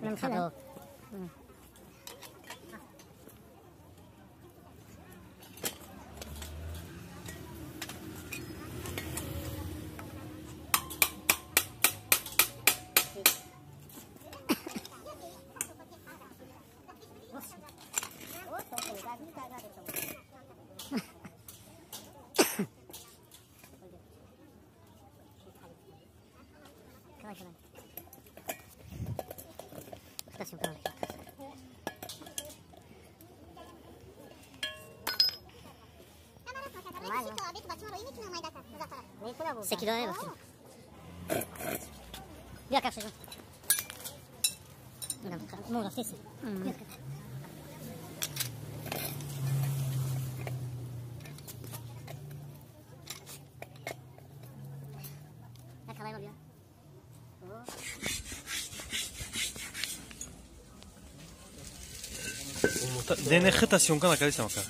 Кадо. بیا کفش جون. مو رفتی. Дене хита съёмка накардисам ака.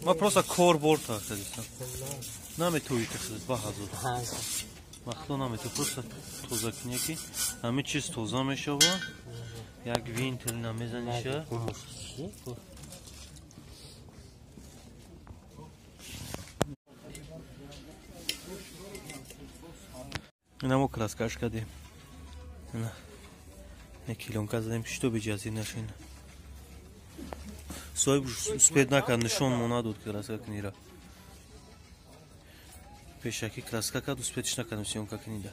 Ма просто кор борта кардисам. Наметавӣ ки хидат ба ҳазур. Махло наметавӣ, просто тоза кунӣ ки ҳамин чиз тоза мешава. Як винтил намезаниша. Инамо краскаш кардем. Ина. Килонка задем, чтобы ҷазир нашина. Соҳиб успед накард, нишон мо надод краска кунира. Пешакӣ краска кард, успедш накардем съёмка кунида.